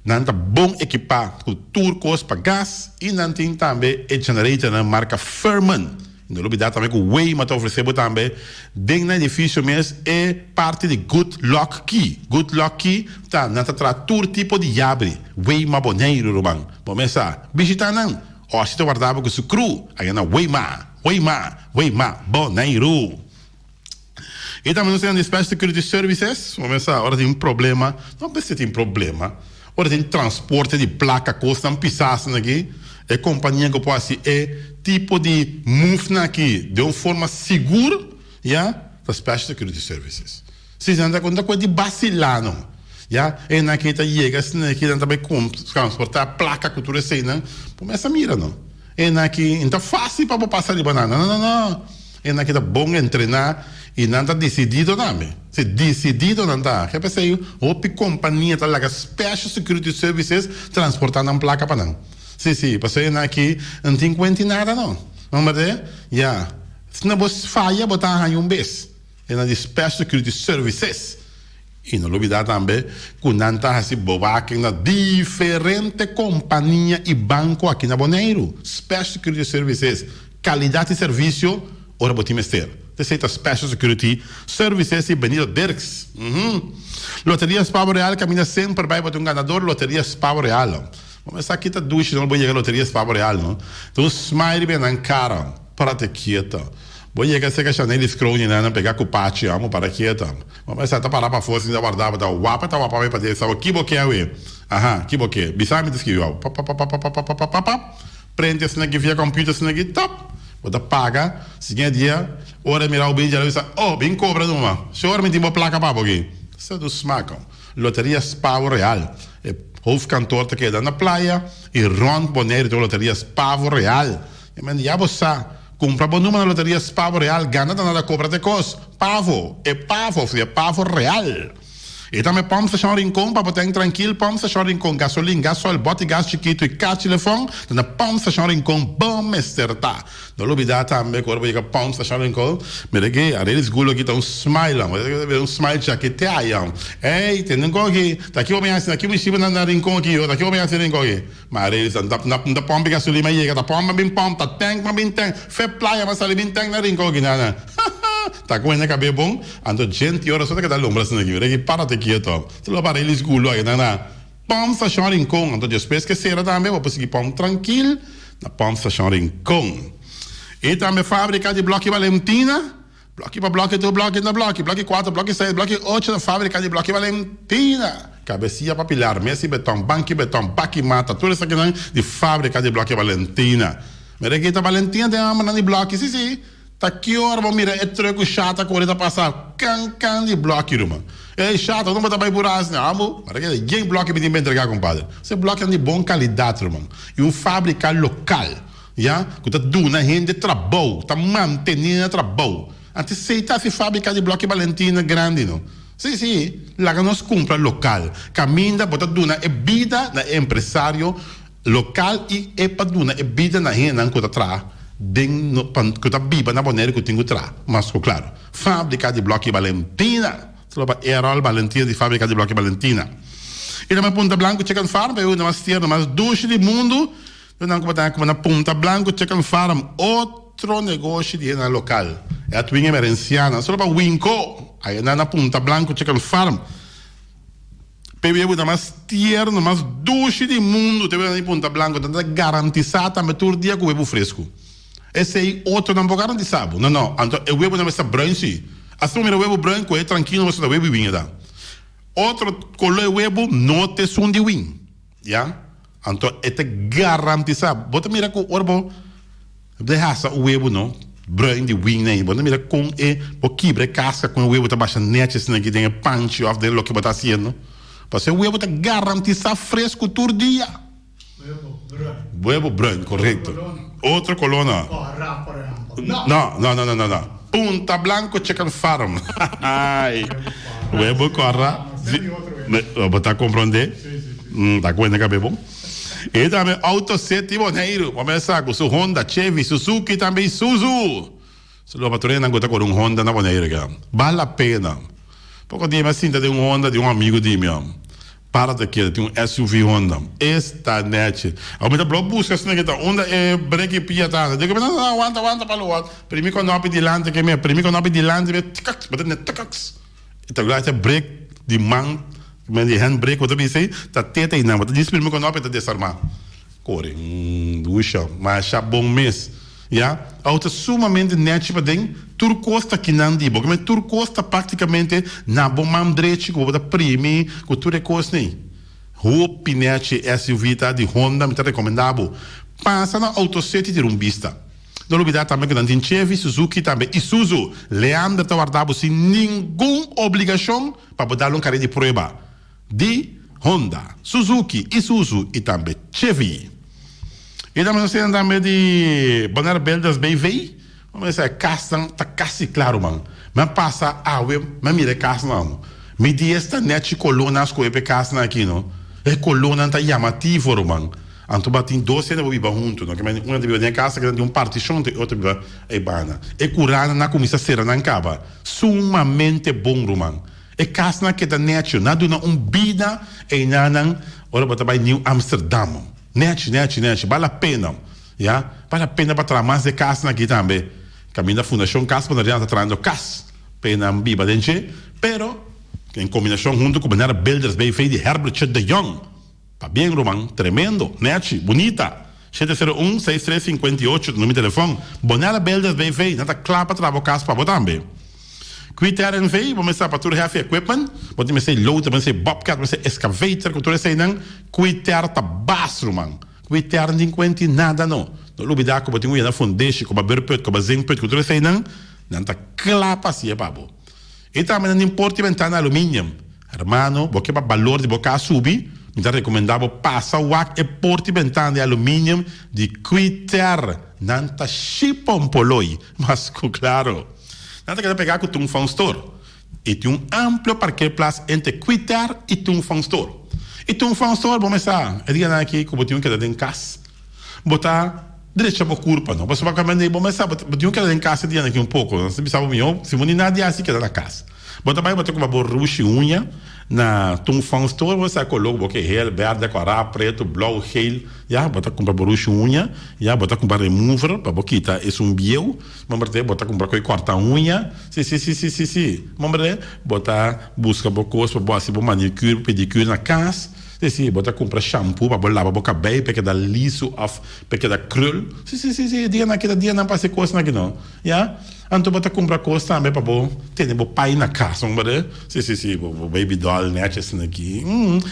Nan ta bon ekipá ku tur kos pa gas i nan tin tambe e generatornan marka Firman. No lubida tambe ku Waymo ta ofresé bo tambe den nan edifisio mes e parti di Good Lock Key. Good Lock Key ta nan ta traha tur tipo di yabri. Waymo Boneiru ruman. Bo mes sa bishita nan. Oshi ta warda bo ku su crew aya na Waymo, Waymo, Waymo Boneiru. I tambe nos tin nan di Special Security Services. Bo mes sa ora tin un problema, no mester tin problema. Ora tin transporte di plaka kosnan pisá asina aki, e kompania ku por hasi e tipo di move-nan aki den un forma sigur, ya, ta Special Security Services. Si nan ta konta ku e di basilá no, ya, e nan aki ta yega asina aki nan ta bai transportá plaka ku tur eseinan, bo mes a mira no. E nan aki no ta fásil pa bo pasa riba nan, no, no, no. E nan ki ta bon entrená i nan ta disidido tambe. Si, disidido nan ta. Ke p'esei hopi kompania ta laga Special Security Services transportá nan plaka pa nan. Si, si, pasobra e nan aki no tin kuenta di nada no. No berde? Ya. Si no bo faya bo ta haña un bes. E nan di Special Security Services. I no lubidá tambe ku nan ta hasi bewaking na diferente kompania i banko aki na Boneiru. Special Security Services, kalidat di servisio ora bo tin mester. Esei ta Special Security Services i Benito Dirks. Loteria Spavo Real kaminda semper bai bo ta un ganador Loteria Spavo Real. Bo mester sa kita dushi no bo yega Loteria Spavo Real no. Ta un smile riba nan kara. Parate kieto. Bo yega serka Shanelis Kroon i nan pega ku Pachi amo para kieto. Bo mester ta para pafó sin ta warda bo ta wapa ta wapa mi pa desa bo ki bo ke awe? Aha ki bo ke? Bisa mi ta skibi awo papapapapapapapapap prente asina aki via computer asina aki tap bo ta paga siguiente dia ora e mira bo bin djala bisa oh bin kobra numa si ora mi tin bo plaka pa bo aki sa do smak Loteria Spavo Real e hoofdkantoor ta keda na playa i rond Boneiru tin Loteria Spavo Real. E men ya bo sa, kumpra bo numero na loteria Spavo Real, gana ta nada kobra te kos. Pavo, e pavo of e pavo real. E tambe Pump Station Rincon pa bo ten trankil Pump Station Rincon gasolin, gasoil, bòti gas chikitu i kachi telefòn ta na Pump Station Rincon bo mester ta. No lubida tambe ku ora bo yega Pump Station Rincon mira ke Arelis Gulo aki ta un smile un smile chaketea ayam. Ey tende un kos aki ta aki bo mi hasi, ta aki bo mi shiba na Rincon aki yo, ta aki bo mi hasi na Rincon aki. Ma Reyes ta n ta pompi gasolin a yega ta pomp a bin pomp ta tank a bin tank fe playa a sali bin tank na rincon aki nana haha ta cu hende cabe bon anto djenti ora so ta keda lombra asina aki mira aki parate kieto ta lo para elis gulo aki nana pomp station rincon anto despues ke sera tambe bo por sigui pomp trankil na pomp station rincon y tambe fabrica di bloki Valentina. Bloki pa bloki tur bloki na bloki, bloki kuater, bloki seis, bloki ocho na fabrika di bloki Valentina. Kabesia pa pilar, mesa di beton, banki beton, baki mata, tur esakinan di fabrika di bloki Valentina. Mira aki ta Valentina den hambernan di bloki, si si. Ta ki ora bo mira e truk ku shata kore ta pasa kan kan di bloki ruman. Ey shata unda bo ta bai pura asina? Amo, mira aki ta yen bloki mi tin pa entrega compadre. Esei blokinan di bon kalidat ruman i un fabrika lokal. Ya, ku ta duna hende trabou, ta mantené na trabou. Antes esei ta hasi fábrika di blòki Valentina grandi no. Sí, sí, laga nos kumpra lokal. Kaminda bo ta duna e bida na e empresario lokal i e pa duna e bida na hendenan ku ta traha den no pa ku ta biba na Boneiru ku tin ku traha. Mas ku klaro. Fábrika di blòki Valentina. Solo pa Errol Valentina di fábrika di blòki Valentina. I tambe Punta Blanco Chicken Farm pa e hunda mas tierno, mas dushi di mundu. Nan ku ta kuma na Punta Blanco Chicken Farm, otro negoshi di hende lokal. E a twin emerencianan solo pa winko aya nan na Punta Blanco Chicken Farm. P'e webu ta mas tierno, mas dushi di mundu te webu di Punta Blanco. Nan ta garantisa tambe tur dia ku webu fresku. Esei otronan por garantisa bo. No, no. Anto e webunan mester ta bruin si. Asina bo mira webu bruin kohe trankilo mester ta webu di win e ta. Otro kolo e webu no ta esun di win. Ya. Anto e ta garantisa. Bo ta mira ku ora bo dehasa un webu no, bruin di win ei, bo ta mira kon e bo kibra e kaska kon e webu ta basha nechi asina aki den e panchi òf den loke bo ta hasiendo. Pasobra e webu ta garantisa fresku tur dia. Huevo bruin. Huevo bruin, correcto. Otro color no. Corra, por ejemplo. No. No, no, no, no, no, no. Punta Blanco Chicken Farm. Ay. Huevo corra. Bo ta comprende? Sí, sí, sí. Ta cuenta cabe bon. Y tambe Auto City Boneiru. Bo mesa cu su Honda, Chevy, Suzuki, tambe Isuzu. Su lo patrona cu ta core un Honda na Boneiru. Bal la pena. Poco dia mi a sinta den un Honda di un amigo di mi. Para ta keda tin un SUV Honda. Esta nechi. Awor mi ta blou buska asina ke ta unda e breki pia ta anda. Digo mi no no wanta wanta pa lo wak. Primi konopi dilanti ke mi primi konopi dilanti mi tikaks bo ta tende tikaks. E ta glas e brek di man men di hand brake bo ta bisa ei ta teta einan bo ta djis primi konopi e ta desarma. Kore dusha masha bon mes ya. Awor ta sumamente nechi paden tur kos ta kinan di bo kimen tur kos ta praktikamente na bo man drechi ku bo ta primi ku tur e kosnan hopi nechi SUV ta di Honda mi ta rekomenda bo pasa na Auto City tira un bista no lubida tambe ku nan tin Chevy, Suzuki tambe Isuzu Leander ta warda bo sin ningun obligashon pa bo dal un kare di prueba. Di Honda, Suzuki, Isuzu y tambe Chevy. Y tambe nos tin tambe di Bonaire Builders BV. Bo mester e casnan ta casi cla ruman. Mi a pasa awe mi a mira e casnan. Mi di esta nechi colornan a scoge pa e casnan aki no. E colornan ta yamativo ruman. Anto bo a tin dos hende bo biba hunto no. Kimen un ta biba den e casa kinan tin un particion anto e otro biba eybanda. E curanan a cuminsa cera nan caba. Sumamente bon ruman. E kasnan keda nechi, nan a duna un bida einanan ora bo ta bai Nieuw Amsterdam. Nechi, nechi, nechi. Bal la pena, ya. Bal la pena pa traha mas di e kasnan aki tambe. Kaminda Fundashon Kas Boneriano ta trahando kas pa e nan biba den dje, pero en kombinashon huntu ku Bonaire Builders BV di Herbertje de Jong. Pabien ruman, tremendo, nechi, bunita. 701 63 58 ta numero di telefon. Bonaire Builders BV, nan ta kla pa traha bo kas pa bo tambe. Quitair NV, bo mester pa tur heavy equipment, bo tin mester loader, bo mester bobcat, bo mester excavator, ku tur eseinan, Quitair ta bas ruman. Quitair no tin kuenti nada no. No lubida ku bo tin ku yena fundeshi, koba beurput, koba zinkput, ku tur eseinan, nan ta kla pa hasié pa bo. I tambe nan tin porta i bentana aluminium. Hermano, bo ke pa balor di bo kas subi? Mi ta rekomendá bo pasa wak e porta i bentana di aluminium di Quitair. Nan ta shipompoloi, mas ku klaro. Nan ta keda pegá ku Tung Fong Store i tin un amplio parkeerplaats entre Quitair i Tung Fong Store. I Tung Fong Store bo mes sa e dianan aki ku bo tin ku keda den kas. Bo ta drecha bo kurpa no pasobra kaminda bo mes sa bo tin ku keda den kas e dianan aki un poko. Nan ta bisa bo mihó si bo ni nada di hasi keda na kas. Bo ta bai bo ta kumpra bo rushi uña na Tung Fong Store bo sa koló ku bo ke hel, bèrdè, kòrá, pretu, blou, geel ya bo ta kumpra bo rushi uña ya bo ta kumpra remover pa bo kita esun bieu. Momber bo ta kumpra koe kòrta uña? Si, si, si, si, si, si. Momber bo ta buska bo kos pa bo hasi bo manicure, bo pedicure na kas? Si, si. Bo ta kumpra shampoo pa bo laba bo kabei pa e keda lisu òf pa e keda krul? Si, si, si, si. E dianan aki ta dianan pa hasi kosnan aki no. Ya. Anto bo ta kumpra kos tambe pa bo tene bo pai na kas, momber. Si, si, si. Bo baby doll nèchi asina aki.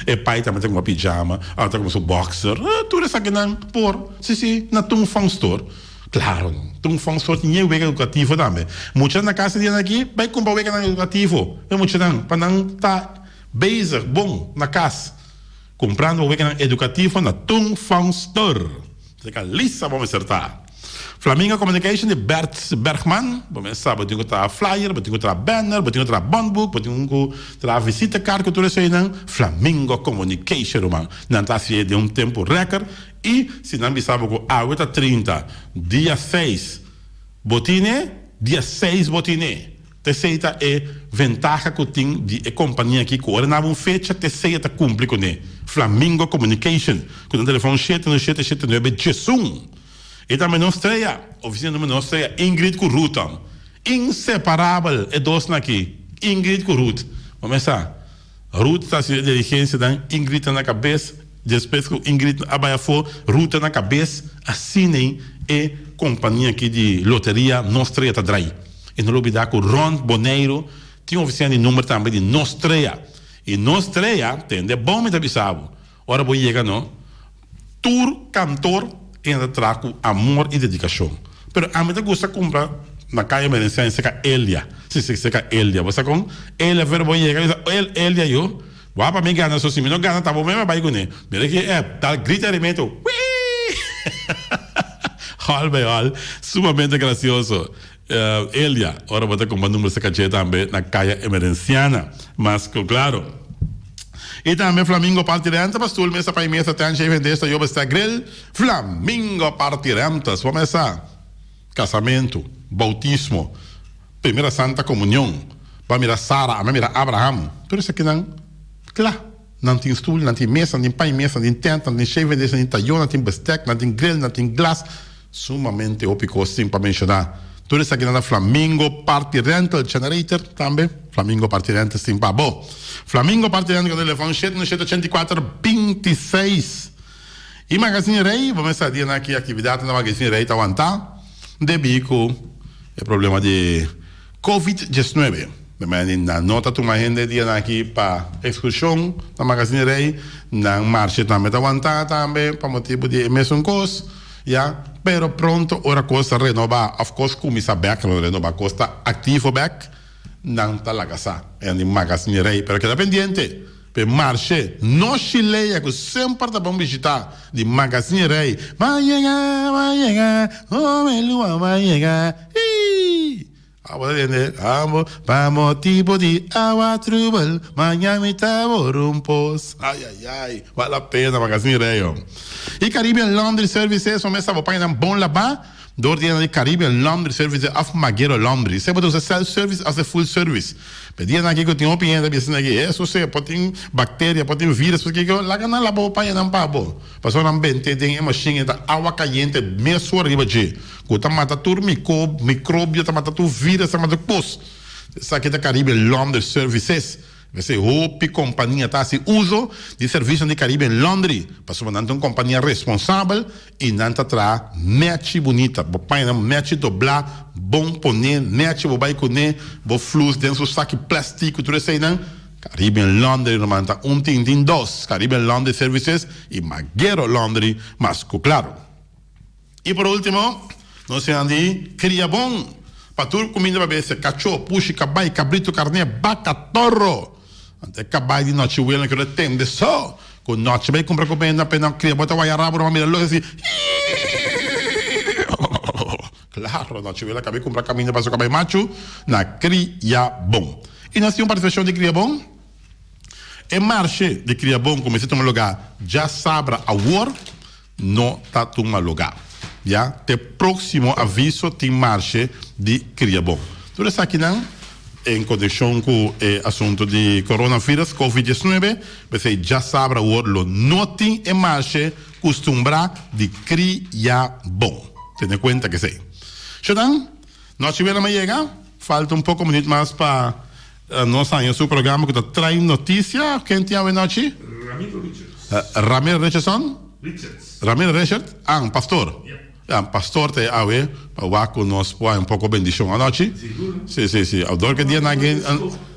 E pai tambe ta kumpra pijama òf ta kumpra su boxer. Tur esakinan por. Si, si. Na Tung Fong Store. Claro, ta un fon soort ñe wega educativo tambe. Muchanan na casa di aki bay cumpra weganan educativo e muchanan pa nan ta bezig bon na cas cumprando weganan educativo na Tung Fong Store. Esaki a lista bo mester ta. Flamingo Communication di Bert Bergman, bo mester sa bo tin cu traha flyer, bo tin cu traha banner, bo tin cu traha bondboek, bo tin cu traha visitekaart cu tur eseinan. Flamingo Communication ruman, nan ta hacié den un tempo record. I si nan bisa bo ku awe ta 30, dia seis bo tine, dia seis bo tine. T'esei ta e ventaha ku tin di e kompania aki ku ora nan aba un fecha t'esei e ta kumpli kuné. Flamingo Communication ku nan telefòn shete no shete shete nuebe diesun. I tambe nos strea, ofisina number nos strea, Ingrid ku Ruth. Inseparabel e dosnan aki, Ingrid ku Ruth. Bo mester sa. Ruth ta hasi e diligensianan, Ingrid ta na kabes, despues ku Ingrid a bai afó, Ruth ta na kabes, asina e kompania aki di loteria Nos Trea ta drai. I no lubidá ku rònt Boneiru tin ofisina di number tambe di Nos Trea. I Nos Trea, tende bon mi ta bisa bo, ora bo yega no, tur kantor e nan ta traha ku amor i dedikashon. Pero ami ta gusta kumpra na Kaya Merenciano serka Elia. Si, si, serka Elia. Bo sa kon? Elia pero bo yega bisa, El, Elia yo, wak pa mi gana so, si mi no gana ta bo mes a bai kuné. Mira ki e tal grita riba mi to, Wii! Hòl bai hòl, sumamente grasioso. Elia, ora bo ta kumpra number serka dje tambe na Kaya Emerenciana. Mas ku klaro. I tambe Flamingo Party Renta pa stul, mesa, pai mesa, tent, shave, hende, yobe, stack, grill. Flamingo Party Rentas, bo mesa, kasamentu, boutismo, primera santa komunion, bo a mira Sara, ami a mira Abraham, tur esakinan kla. Nan tin stul, nan tin mesa, nan tin pai mesa, nan tin tent, nan tin shave, hende, nan tin tayó, nan tin bestek, nan tin grill, nan tin glas. Sumamente hopi kos tin pa menshoná. Tur esakinan ta Flamingo Party Rental Generator tambe. Flamingo Party Rentals tin pa bo. Flamingo Party Rental ku telefòn shete no shete ochenta i kuater binti seis. I Magazine Rey, bo mester a dia nan ki aktividatnan na Magazine Rey ta wantá debí ku e problema di Covid diesnuebe. De manera di nan no ta tuma hende dianan aki pa ekskurshon na Magazine Rey, nan marshe tambe ta wantá tambe pa motibu di e mesun kos, ya. Pero pronto ora kos ta renobá òf kos kuminsá bèk, no renobá, kos ta aktivo bèk, nan ta laga sa. E nan di Magazine Rey, pero keda pendiente pa e marshe no Shilea ku semper ta bon bishitá di Magazine Rey. Ba yega, ba yega, oh mi lua ba yega, hii. Abo ta tende, abo, pa motibo di awa trubel, mañan mi ta bor un pos. Ay, ay, ay, bal la pena Magazine Rey oh. Y Caribbean Laundry Services, bo mester bo pañanan bon labá dor di di Caribbean Laundry Services of Maguero Laundry. Sea bo ta usa self service of full service. Pe dianan aki ku tin hopi hende ta bisa esaki, e suse, por tin bacteria, por tin virus, por kiko, laga nan laba bo pañanan pa bo. Pasobra nan bente den e machine e ta awa kayente mesora riba dje. Ku ta mata tur mikrobio, ta mata tur virus, ta mata tur kos. Esaki ta Caribbean Laundry Services. Mester hopi kompania ta hasi uso di servisionan di Caribbean Laundry, pasobra nan ta un kompania responsabel i nan ta traha nèchi bunita. Bo paña nan nèchi doblá, bon poné, nèchi bo bai kuné, bo flus den su saki plèstik ku tur eseinan. Caribbean Laundry ruman ta un tin tin dos, Caribbean Laundry Services i Maguero Laundry mas ku klaro. I por ultimo, nos tin di kria bon pa tur kuminda pa bestia, kachó, pushi, kabai, kabritu, karné, baka, toro. Anto e kabai di nochi wela ku lo tende so ku nochi bai kumpra kuminda pa nan kria bo ta waya rabo nan mira los asi Klaro, nochi wela kabai kumpra kaminda pa su kabai machu na kria bon. I nos tin un partisipashon di kria bon. E marshe di kria bon ku mester tuma lugá djasabra awor. No ta tuma lugá. Ya te próksimo aviso tin marshe di Kriabon. Tur esakinan en konekshon ku e asuntu di coronavirus, covid diesnuebe, p'esei djasabra awor lo no tin e marshe kustumbrá di Kriabon. Tene kuenta ku esei. Shonan, nochi wela mi a yega, falta un poko minüt mas pa nos haña su programa ku ta trae notisia. Ken tin awe nochi? Ramiro Richards. Ramiro Richardson? Richards. Ramiro Richard? Ah, un pastor. Yep. Ya, un pastor ta e awe pa wak ku nos por haña un poko bendishon anochi. Sigur. Si, si, si. Dor ke dia nan ke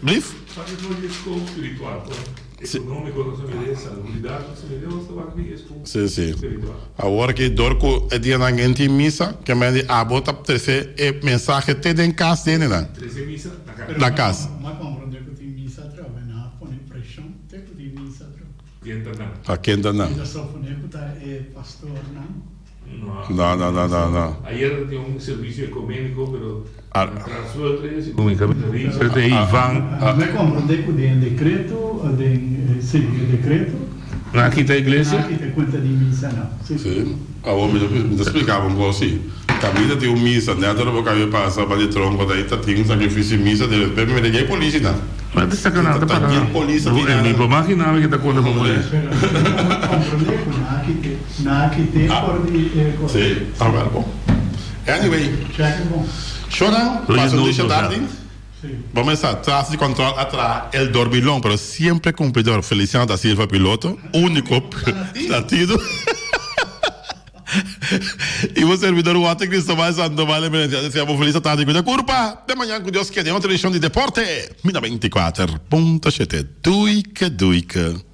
blief? Papia nos di e scope spiritual, por economico nos a mira, salubridad nos a mira, nos ta wak di e scope spiritual. Awor ki dor ku e dianan gen tin misa, ke men di abo ta trese e mensahe te den kas di hendenan. Trese misa na kas. Na kas. Ma komprende ku tin misa atrobe, nan a pone preshon te ku tin misa atrobe. Ken ta nan? Pa ken ta nan? Mi ta sopone ku ta e pastornan. No, no, no, no, no. Ayer ta tin un servicio ecuménico, pero nan transfer tres y Richard e Ivan. Mi a comprende cu den decreto, den, si, e decreto. Nan a kita iglesia? Nan a kita e cuenta di misa nan, si. Si, awor mi ta splica bo un cos, si. Caminda tin un misa, net ora bo cambia pasa ba di tronco ta ta tin un sacrificio di misa, de repente mi mira dje policia nan. Ma ta saca nan, ta para nan. Dje policia tin nan. Mi por magina mi ke ta conta pa polis. Pero mi a comprende cu nan a kite, nan a kite for di e cos. Si, awel bon. Anyway. Check e bon. Shonan, pasa un dicha tardi. Bo mester tras di control a traha el dormilon, pero siempre cumplidor, Feliciano da Silva piloto, unico latido. I bo servidor Walter Cristobal Sandoval Emerencia desea bo felis atardi cuida curpa. Te mañan cu Dios kier den otro edicion di Deporte. Mi na 24.7 Duike duike.